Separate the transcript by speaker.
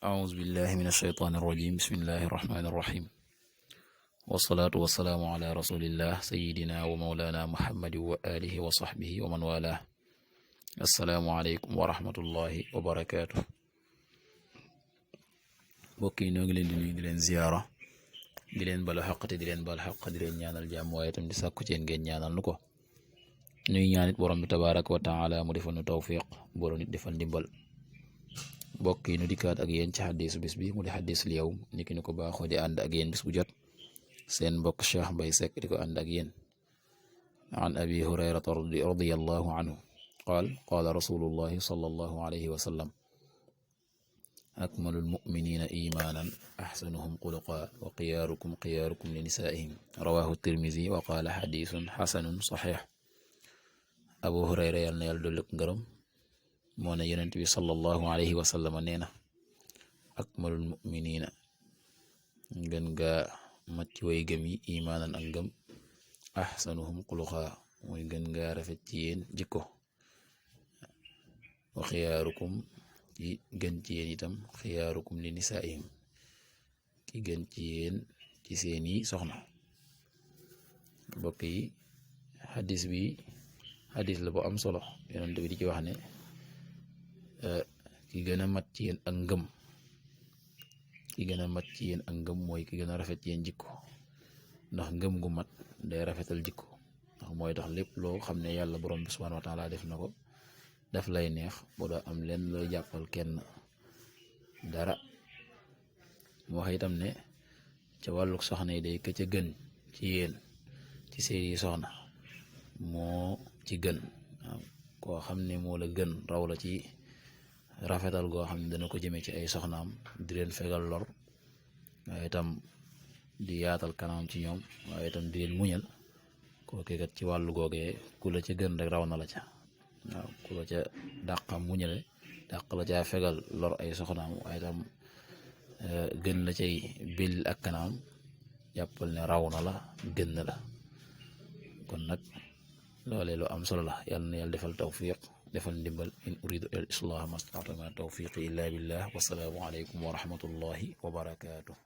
Speaker 1: أعوذ بالله من الشيطان الرجيم بسم الله الرحمن الرحيم والصلاة والسلام على رسول الله سيدنا ومولانا محمد وآله وصحبه ومن والاه السلام عليكم ورحمة الله وبركاته bokki ñoo ngi leen di nuyu di leen ziyaara di leen balu xaq te di leen bal xaq di leen ñaanal jàmm waaye itam di sàkku ci yéen ngeen ñaanal nu ko nuy ñaanit borom bi tabaaraka wa taala mu defal nu tawfiq borom nit defal ndimbal mbokk yi nu dikkaat ak yéen ci xaddisu bis bi mu di xaddisul yawm niki nu ko baaxoo di ànd ak yéen bis bu jot seen mbokk Cheikh Mbaye Seck di ko ànd ak yéen an abi hurayrata radiyallahu anhu qaala rasulullahi sallallahu alayhi wa sallam akmalul mu'minina imanan ahsanuhum xuluqa wa xiyaarukum li nisaa'ihim rawahu tirmizi wa qaala xadisun xasanun saxiix abu hurayra yal na yàlla dolli ko ngërëm moo ne yonent bi sallallahu alayhi wa sallam nee na akmalul mu'minina ngën gaa mat ci way gëm yi imaanan ak ngëm ahsanuhum xuluqa mooy gën gaa rafet ci yéen jikko wa xiyaarukum ki gën ci yéen itam xiyaarukum li nisaa'ihim ki gën ci yéen ci seeni soxna mbokk yi xadis bi xadis la bu am solo yonent bi di ci wax ne ki gën a mat ci yéen ak ngëm ki gën a mat ci yéen ak ngëm mooy ki gën a rafet ci yéen jikko ndax ngëm gu mat day rafetal jikko ndax mooy tax lépp loo xam ne yàlla borom bi subhaanahu wa taala def na ko daf lay neex boo doo am leen looy jàppal kenn dara mu wax itam ne ca wàlluk soxna yi day ka ca gën ci yéen ci seeni soxna moo ci gën koo xam ne moo la gën raw la ci rafetal goo xam ne dana ko jëme ci ay soxnaam di leen fegal lor waaye itam di yaatal kanam ci ñoom waaye itam di leen muñal kooku kat ci wàllu googee ku la ca gën rek raw na la ca waaw ku la ca dàqam muñale dàq la caa fegal lor ay soxnaam waaye itam gën la cay bil ak kanam jàppal ne raw na la gën na la kon nag loolee lu am solo la yàlla na yàlla defal tawfiq defal ndimbal in uridu al islah mastata'tu ma tawfiqi illa billah wasalaamu aleykum wa rahmatullahi wa barakatuh